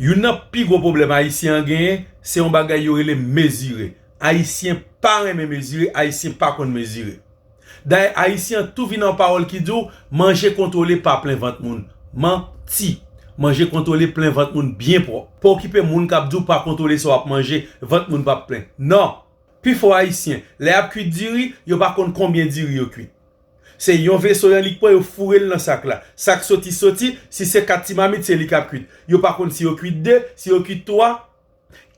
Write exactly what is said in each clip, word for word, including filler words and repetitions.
Youn nan pi gwo pwoblèm Ayisyen an genyen, se yon bagay yo rele mezire. Ayisyen pa renmen mezire, Ayisyen pa konn mezire. Dayè, Ayisyen an tou vin yon pawòl ki di w, manje kontwole pa plen vant moun. Manti. Manje kontwole plen vant moun byen pwòp. Pa okipe moun k ap di w pa kontwole sa w ap manje, vant moun p ap plen. Non! Pifò Ayisyen, lè y ap kwit diri, yo pa konn konbyen diri yo kwit. Se yon veso y annik pran, yo foure l nan sak la. Sa k soti, soti, si se kat ti mamit, se li k ap kwit. Yo pa konn si yo kwit de, si yo kwit twa.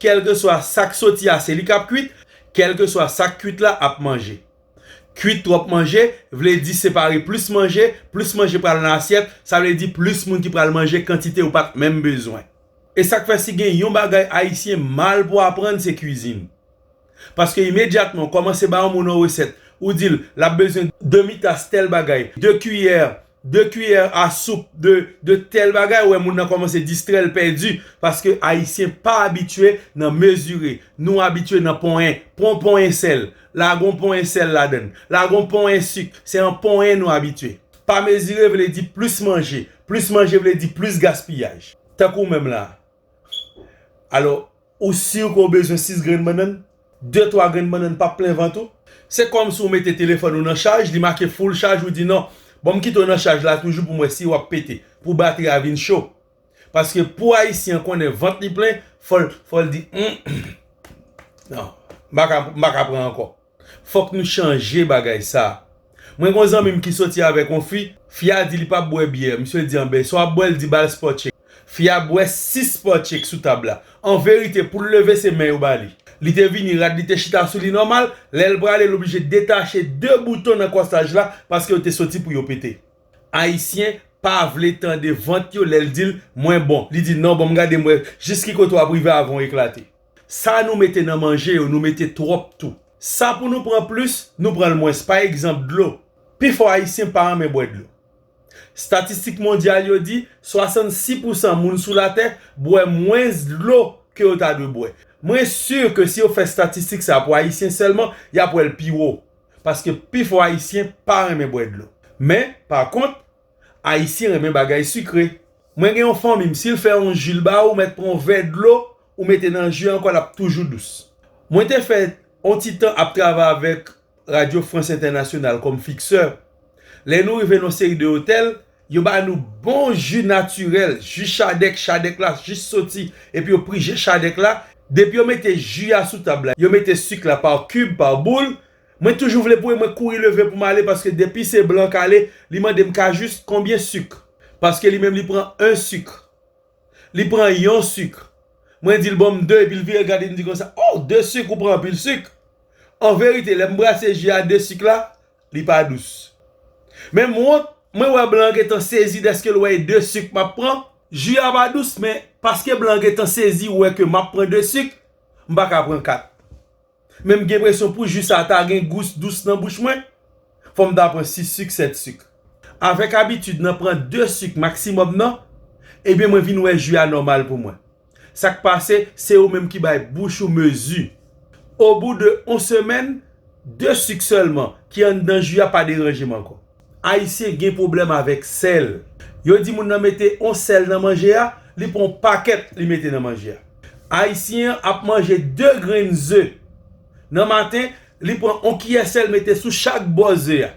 Kèlkeswa sa k soti a, se li k ap kwit. Kèlkeswa sa k kwit la ap manje. Kwit twòp manje vle di separe plis manje, plis manje pral nan asyèt, sa vle di plis moun ki pral manje kantite ou pa t menm bezwen. E sa k fè si gen yon bagay Ayisyen mal pou aprann, se kwizin. Paske imedyatman w kòmanse ba yon moun yon resèt, ou di l l ap bezwen demi tas tèl bagay, de kiyè, de kiyè a soup de, de tèl bagay, ou wè moun nan kòmanse distrè, l pèdi, paske Ayisyen pa abitye nan mezire. Nou abitye nan ponyen. Pran yon ponyen sèl, lage yon ponyen sèl ladan l, lage yon ponyen sik, se yon ponyen nou abitye. Pa mezire vle di plis manje, plis manje vle di plis gaspiyaj. Tankou w menm la. Alò, ou si ke w bezwen sis grenn bannann? De, twa grenn bannann p ap plen vant ou? Se kòmsi w mete telefòn ou nan chaj, li make full chaj, ou di non, ban m kite w nan chaj la toujou pou m wè si w ap pete, pou batri a vin cho. Paske pou Ayisyen an konnen vant li plen, fò l, fò l di, hmm, non, m pa ka, m pa ka pran ankò. Fòk nou chanje bagay sa. Mwen gen yon zanmi m ki soti avèk yon fi, fi a di li p ap bwè byè. Misye di, anben, sa w ap bwè? L di, ba l Sport Check. Fi a bwè sis Sport Check sou tab la. An verite, pou l leve, se men yo ba li. Li te vini, rad li te chita sou li nòmal. Lè l prale, l oblije detache de bouton nan kòsaj la, paske yo te soti pou yo pete. Ayisyen pa vle tande vant yo lè l di l, mwen bon. Li di, non, ban m gade m wè jis ki kote w ap rive avan w eklate. Sa nou mete nan manje yo, nou mete twòp tou. Sa pou nou pran plis, nou pran l mwens. Pa egzanp, dlo. Pifò Ayisyen pa renmen bwè dlo. Estatistik mondyal yo di, swasannsis pousan moun sou latè bwè mwens dlo ke yo ta dwe bwè. Mwen si ke si yo fè estatistik sa pou Ayisyen sèlman, y ap wè l pi wo. Paske pifò Ayisyen pa renmen bwè dlo. Men, pa kont, Ayisyen renmen bagay sikre. Mwen gen yon fanmi m, si l fè yon ji l ba ou, ou mèt pran yon vè dlo, ou mete nan ji a ankò, l ap toujou dous. Mwen te fè yon ti tan ap travay avèk Radyo Frans Entènasyonal kòm fiksè. Lè nou rive nan yon seri de otèl, yo ba nou bon ji natirèl, ji chadèk, chadèk la jis soti, epi yo prije chadèk la. Depi yo mete ji a sou tab la, yo mete sik la pa kib, pa boul. Mwen toujou vle pou mwen kouri leve pou m ale, paske depi se blan k ale, li mande m, Cajuste, konbyen sik? Paske li menm li pran en sik. Li pran yon sik. Mwen di l, ban m de, epi l vire gade m di konsa, oh, de sik, ou pran anpil sik. An verite, lè m brase ji a de sik la, li pa dous. Men m wont, mwen wè blan an gentan sezi dèske l wè e de sik m ap pran. Ji a pa dous, men paske blan an gentan sezi wè ke m ap pran de sik, m pa ka pran kat. Men m gen enpresyon pou ji sa ta gen gou dous nan bouch mwen, fò m ta pran sis sik, sèt sik. Avèk abitid nan pran de sik maksimòm nan, ebyen mwen vin wè ji a nòmal pou mwen. Sa k pase, se ou menm ki bay bouch ou mezi. Obou de yon semèn, de sik sèlman ki anndan ji a pa deranje m ankò. Ayisyen gen pwoblèm avèk sèl. Yo di moun nan mete yon sèl nan manje a, li pran yon pakèt li mete nan manje a. Ayisyen an ap manje de grenn ze. Nan maten, li pran yon kiyè sèl mete sou chak bò ze a.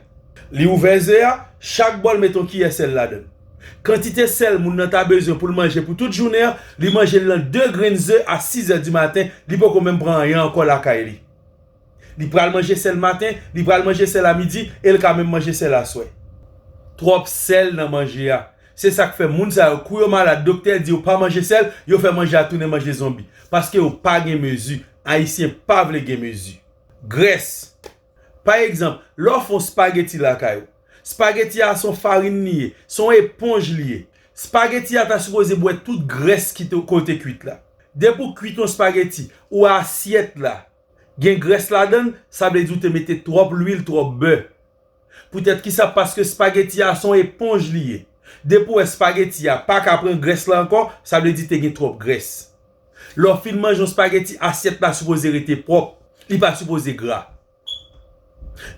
Li ouvè ze a, chak bò l mete yon kiyè sèl ladan l. Kantite sèl moun nan ta bezwen pou l manje pou tout jounen an, li manje l nan de grenn ze a sizè di maten, li poko menm pran anyen ankò lakay li. Li pral manje sèl maten, li pral manje sèl a midi, e l ka menm manje sèl aswè. Twòp sèl nan manje a. Se sa k fè moun sa yo, kou yo malad, doktè di yo pa manje sèl, yo fè manje a tounen manje zonbi. Paske yo pa gen mezi. Ayisyen pa vle gen mezi. Grès. Pa egzanp, lè w fè yon spageti lakay ou, spageti a se yon farin li ye, se yon eponj li ye. Spageti a ta sipoze bwè tout grès ki te, ke w te kwit la. Depi w kwit yon spageti, ou wè asyèt la gen grès ladan l, sa vle di w te mete twòp lwil, twòp bè. Poutèt ki sa? Paske spageti a se yon eponj li ye. Depi w wè spageti a pa ka pran grès la ankò, sa vle di te gen twòp grès. Lè w fin manje yon spageti, asyèt la sipoze rete pwòp. Li pa sipoze gra.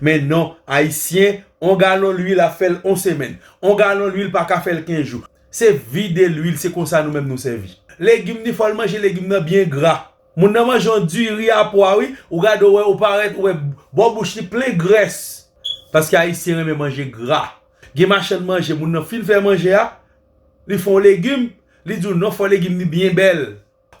Men non, Ayisyen, yon galon lwil ap fè l yon semèn. Yon galon lwil pa ka fè l kenz jou. Se vide lwil, se konsa nou menm nou sèvi. Legim ni fò l manje legim nan byen gra. Moun nan manje yon diri a pwa wi, ou gade ou wè ou parèt ou wè bò bouch li plen grès. Paske ayisyen renmen manje gra. Gen machann manje, moun nan fin fè manje a, li fè yon legim, li di w non fò legim ni byen bèl.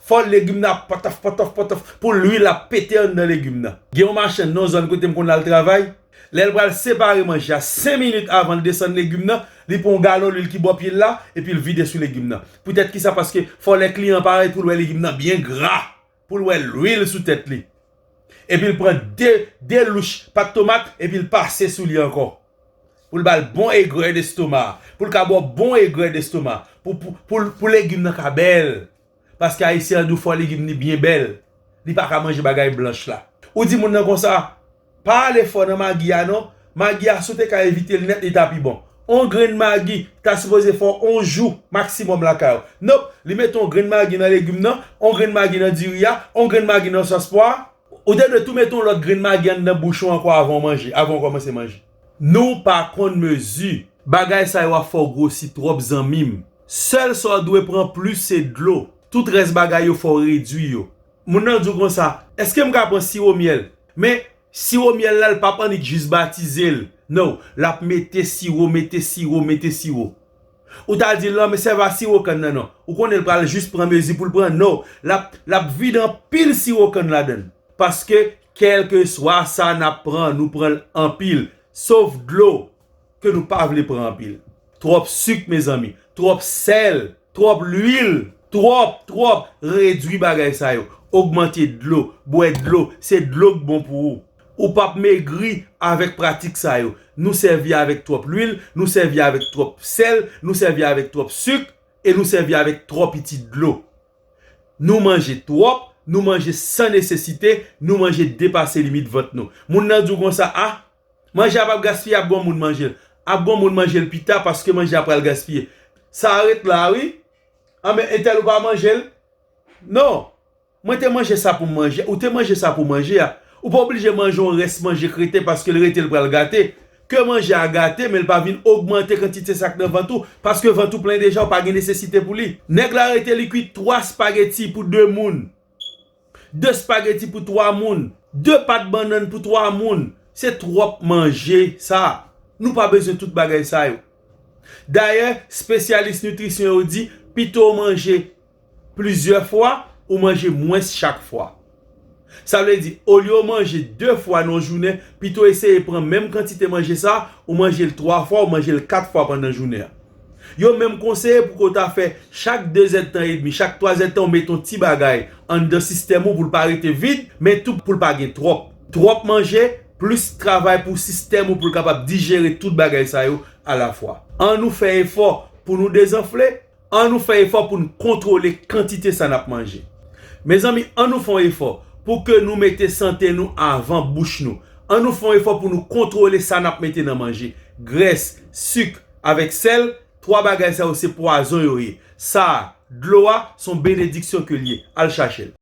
Fò legim nan ap pòtòf pòtòf pòtòf pou lwil ap pete anndan legim nan. Gen yon machann nan yon zòn kote m konn al travay, lè l pral separe manje a, senk minit avan l desann legim nan, li pran yon galon lwil ki bò pye l la, epi l vide sou legim nan. Poutèt kisa? Paske fò lè kliyan parèt pou l wè legim nan byen gra, pou l wè lwil sou tèt li. Epi l pran de, de louch pat tomat, epi l pase sou li ankò. Pou l ba l bon egrè destoma. Pou l ka ba w bon egrè destoma. Pou, pou, pou, pou legim nan ka bèl. Paske ayisyen an di w fò legim ni byen bèl. Li pa ka manje bagay blanch la. Ou di moun nan konsa, pa ale fò nan magi a non. Magi a si w te ka evite l nèt li ta pi bon. On grenn magi ta sipoze fè w on jou maksimòm lakay ou. Nop, li mete on grenn magi nan legim nan, on grenn magi nan diri a, on grenn magi nan sòs pwa. Ou te dwe tou mete yon lòt grenn magi anndan bouch ou ankò avan w manje, avan w kòmanse manje. Nou pa konn mezi. Bagay sa yo ap fè w gwosi twòp zanmi m. Sèl sa w dwe pran plis se dlo. Tout rès bagay yo fò w redwi yo. Moun nan di w konsa, èske m ka pran siwo myèl? Men siwo myèl la l p ap annik jis batize l. No, l ap mete siwo, mete siwo, mete siwo. Ou ta di l non men sèvi a siwo kann nan non. Ou konnen l pral jis pran mezi pou l pran. No, l ap, l ap vide anpil siwo kann ladan l. Paske kèlkeswa sa n ap pran, nou pran l anpil. Sof dlo ke nou pa vle pran anpil. Twòp sik mezanmi, twòp sèl, twòp lwil, twòp, twòp. Redwi bagay sa yo. Ogmante dlo, bwè dlo, se dlo k bon pou ou. Ou p ap megri avèk pratik sa yo. Nou sèvi avèk twòp lwil, nou sèvi avèk twòp sèl, nou sèvi avèk twòp sik, e nou sèvi avèk twò piti dlo. Nou manje twòp, nou manje san nesesite, nou manje depase limit vant nou. Moun nan di w konsa, a, manje a p ap gaspiye, ap gen yon moun manje l. Ap gen yon moun manje l pita paske manje a pral gaspiye. Sa ret la wi. Anben entèl ou pa manje l? Non. Mwen te manje sa pou m manje, ou te manje sa pou w manje a. Ou pa oblije manje yon rès manje k rete paske l rete l pral gate. Ke manje a gate men l pa vin ogmante kantite sa k nan vant ou, paske vant ou plen deja ou pa gen nesesite pou li. Nèg la rete li kwit twa spageti pou de moun, de spageti pou twa moun, de pat bannann pou twa moun. Se twòp manje sa. Nou pa bezwen tout bagay sa yo. Dayè, espesyalis nitrisyon yo di pito w manje plizyè fwa, ou manje mwens chak fwa. Sa vle di, olye w manje de fwa nan yon jounen, pito eseye pran menm kantite manje sa, ou manje l twa fwa, ou manje l kat fwa pandan jounen an. Yo menm konseye pou ke w ta fè chak de zèdtan edmi, chak twa zèdtan ou mete yon ti bagay anndan sistèm ou pou l pa rete vid, men tou pou l pa gen twòp. Twòp manje, plis travay pou sistèm ou pou l kapab dijere tout bagay sa yo alafwa. Ann nou fè efò pou nou dezanfle, ann nou fè efò pou n kontwole kantite sa n ap manje. Mezanmi, ann nou fè yon efò pou ke nou mete sante nou avan bouch nou. Ann nou fè yon efò pou nou kontwole sa n ap mete nan manje. Grès, sik, avèk sèl, twa bagay sa yo se pwazon yo ye. Sa a, dlo a, se yon benediksyon ke l ye. Al chache l.